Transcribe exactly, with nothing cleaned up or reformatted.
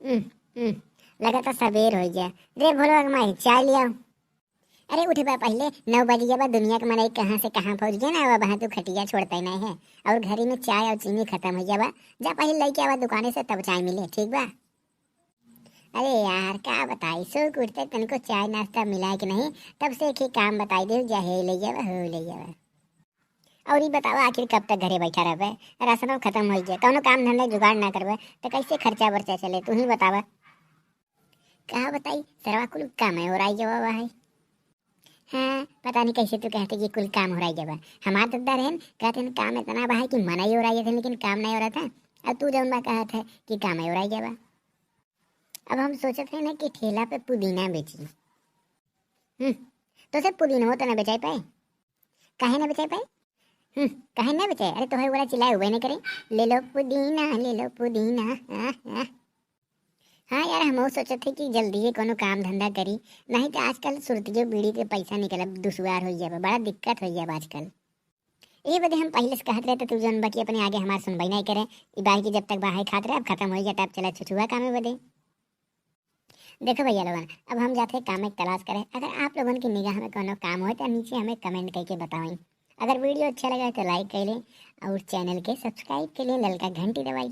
हम्म, हम्म, लगता सबेर होइ गया। रे भोलवा के माई, चाय ले आओ। अरे उठ बा पहिले, नौ बज गया बा, दुनिया के मनई कहाँ से कहाँ पहुँच गया ना, अब वहाँ तू खटिया छोड़ते नहीं है। और घरी में चाय और चीनी खत्म हो गया बा। जा पहिले लेके आवा दुकाने से, तब चाय मिले, ठीक बा? अरे यार, का बताई, सो के उठते तनिको चाय नाश्ता मिला के नहीं, तब से एक ही काम बताई दे, जा हे ले आवा, हो ले आवा। और ई बतावा, आखिर कब तक घरे बैठा रहबे? राशनो खत्म हो गया, कौनो काम धंधा जुगाड़ ना करबे, तो कैसे खर्चा बर्चा चले, तू ही बतावा। का बताई, सरवा कुल काम है और आई गवा है। हाँ, पता नहीं कैसे तू कहते कि कुल काम हो रहा है। हमार दादा रहन कहते हैं, काम इतना बा है कि मना ही हो रहा है, लेकिन काम नहीं हो रहा था। अब तू जौन बा कहत है कि काम ही हो रहा है। अब हम सोचत है ना कि ठेला पे पुदीना बेची। हम्म, तो से पुदीना हो तो ना बेचाई पाए। काहे ना बेचाई पाए? हम्म, काहे ना बेचाई? अरे तोहरे वाला चिल्लाए हुए नहीं करे, "ले लो पुदीना, ले लो पुदीना।" हाँ, हाँ। हाँ यार, हमहू सोचत है कि जल्दी ही कोनो काम धंधा करी, नहीं तो आजकल सुरतियो बीड़ी के पैसा निकलब दुश्वार हो जाबा, बड़ा दिक्कत हो जाबा आजकल। यही बदे हम पहले से कहत रहे, तो तू जौन बा कि अपने आगे हमार सुनवाई नहीं करे। ई बार की जब तक बाहर खात रहे, अब खत्म हो गया, तब चला छुछुआ कामे बदे। देखो भैया लोगन, अब हम जाते हैं काम एक तलाश करे। अगर आप लोगन की निगाह में कोनो काम हो तो नीचे हमें कमेंट करके बतावें। अगर वीडियो अच्छा लगे तो लाइक कर लें और चैनल के सब्सक्राइब के लिए ललका घंटी दबाई।